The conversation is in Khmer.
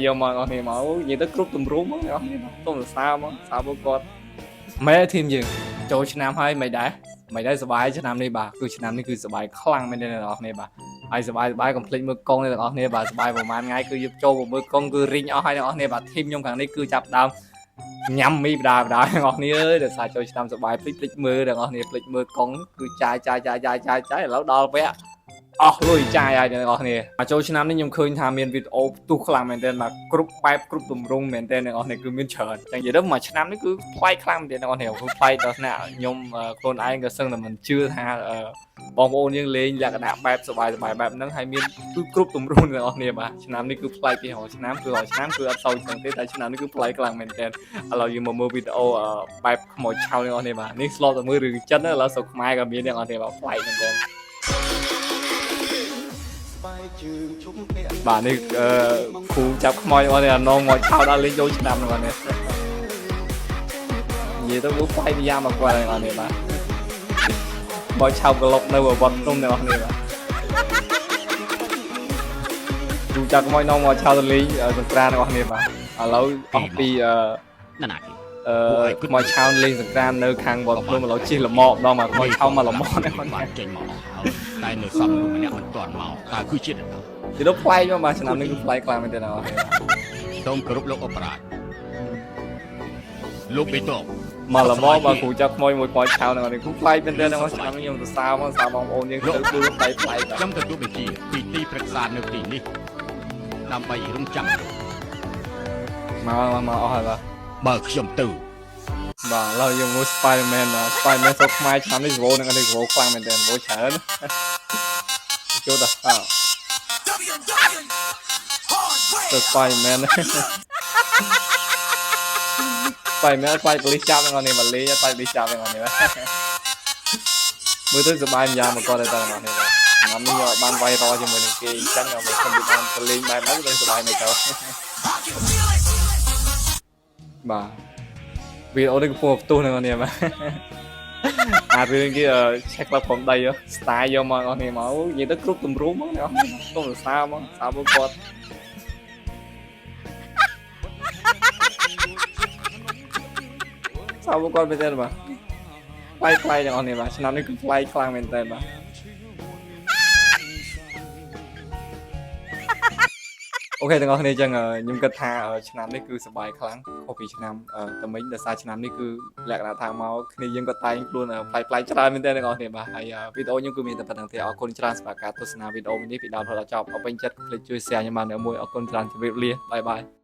យកមកអស់គ្នាមកនិយាយទៅគ្រប់ទម្រង់មកអ្នកនរទុំសរសើរមកសើពួកគាត់មែ team យើងចូលឆ្នាំហើយមិនដែរមិនដែរសប្បាយឆ្នាំនេះបាទគឺឆ្នាំនេះគឺសប្បាយខ្លាំងមែនទេអ្នកនរគ្នាបាទហើយសប្បាយសប្បាយកុំភ្លេចមើលកងអ្នកនរគ្នាបាទសប្បាយប្រហែលថ្ងៃគឺយកចូលមកមើលកងគឺរីងអស់ហើយអ្នកនរគ្នាបាទ team ខ្ញុំខាងនេះគឺចាប់ដើមញ៉ាំមីបដាបដាអ្នកនរគ្នាអើយដោយសារចូលឆ្នាំសប្បាយភ្លេចភ្លេចមើលអ្នកនរគ្នាភ្លេចមើលកងគឺចាយចាយចាយចាយចាយចាយឥឡូវដល់វគ្គ អស់លុយចាយហើយអ្នកនរគ្នាមកចូលឆ្នាំនេះខ្ញុំឃើញថាមានវីដេអូផ្ទុះខ្លាំងមែនទែនបាទគ្រប់បែបគ្រប់ទម្រង់មែនទែនអ្នកនរគ្នាគឺមានច្រើនចឹងនិយាយទៅមួយឆ្នាំនេះគឺប្លែកខ្លាំងមែនទែនអ្នកនរគ្នាគឺប្លែកដល់ថ្នាក់ខ្ញុំខ្លួនឯងក៏សឹងតែមិនជឿថាបងប្អូនយើងលេងលក្ខណៈបែបសប្បាយសប្បាយបែបហ្នឹងហើយមានគឺគ្រប់ទម្រង់អ្នកនរគ្នាបាទឆ្នាំនេះគឺប្លែកពីរាល់ឆ្នាំគឺរាល់ឆ្នាំគឺអត់សូវចឹងទេតែឆ្នាំនេះគឺប្លែកខ្លាំងមែនទែនឥឡូវយើងមកមើលវីដេអូបែបខ្មោចឆោអ្នកនរគ្នាបាទនេះស្លតែមើលរឿងចិនឥឡូវស្រុកខ្មែរក៏មានអ្នកនរគ្នាបាទប្លែកមែនទែន បាទនេះអឺគ្រូចាប់ខ្មោចរបស់នេះអានងមកឆោតដល់លេងចូលឆ្នាំហ្នឹងបាទនេះនិយាយទៅគឺផ្លែកយ៉ាងមកគាត់ហ្នឹងបាទនេះបាទបើឆោតក្លុកនៅវត្តភ្នំទាំងអស់គ្នាបាទគ្រូចាប់ខ្មោចនងមកឆោតទៅលេងសង្ក្រានទាំងអស់គ្នាបាទឥឡូវអស់ពីអឺ ណានាគេ អឺខ្មោចឆោតលេងសង្ក្រាននៅខាងវត្តភ្នំឥឡូវជិះលមកម្ដងមកខ្មោចឆោតមកលមហ្នឹងបាទ បានចេញមកអស់ហើយតែនៅសំមនុស្សម្នាក់មិនទាន់មកតើគឺជានរណា និយាយទៅប្លែកមកបាទឆ្នាំនេះគឺប្លែកខ្លាំងមែនទែនទាំងអស់គ្នា សូមគោរពលោកអបរាជលោកបេតង មកល្មមបាទគ្រូចាប់ខ្មោចមួយខ្មោចឆៅហ្នឹងនេះគ្រូប្លែកមែនទែនហ្នឹងឆ្នាំនេះខ្ញុំសរសើរមកសរសើរបងប្អូនយើងទៅគឺប្លែកប្លែកបាទ ខ្ញុំទទួលបញ្ជាពីទីប្រឹក្សានៅទីនេះដើម្បីរងចាំលោក មកមកមកអស់ហើយបាទ បើខ្ញុំទៅ បាទឥឡូវយើងមួយ Spider-Man បាទ Spider-Man ស្រុកខ្មែរឆ្នាំនេះស្វោហ្នឹងនេះស្វោខ្លាំងមែនទែនស្វោច្រើនចូលដល់អើទៅ Spider-Man Spider-Man ខ្លាចប៉ូលីសចាប់ហ្នឹងនេះមកលេងខ្លាចប៉ូលីសចាប់ហ្នឹងនេះមើលទៅសប្បាយម្យ៉ាងមកគាត់តែហ្នឹងនេះបាទឆ្នាំនេះយកបានវាយរជាមួយនឹងគេអញ្ចឹងមកខ្ញុំបានទៅលេងបែបហ្នឹងទៅសប្បាយមិនទៅបាទវីដេអូនេះកំពុងផ្ទុះហ្នឹងនេះបាទអារឿងគេឆែកក្លឹបក្រុមដី style យកមកអស់នេះមកនិយាយទៅគ្រប់ទម្រង់មកអ្នកទុំសរសើរមកសើពួកគាត់សើពួកគាត់មែនទេបាទប្លែកប្លែកទាំងអស់នេះបាទឆ្នាំនេះគឺប្លែកខ្លាំងមែនតើបាទ OK ទាំងអស់គ្នាអញ្ចឹងខ្ញុំគិតថាឆ្នាំនេះគឺសប្បាយខ្លាំងខុសពីឆ្នាំតមិញដោយសារឆ្នាំនេះគឺលក្ខណៈថាមកគ្នាយើងក៏តែងខ្លួនប្លែកប្លែកច្រើនមែនទែនទាំងអស់គ្នាបាទហើយវីដេអូខ្ញុំគឺមានតែប៉ុណ្្នឹងទេអរគុណច្រើនសម្រាប់ការទស្សនាវីដេអូនេះពីដើមរហូតដល់ចប់អរពេញចិត្តកុំភ្លេចជួយ share ខ្ញុំបានមួយអរគុណច្រើនជម្រាបលា bye bye.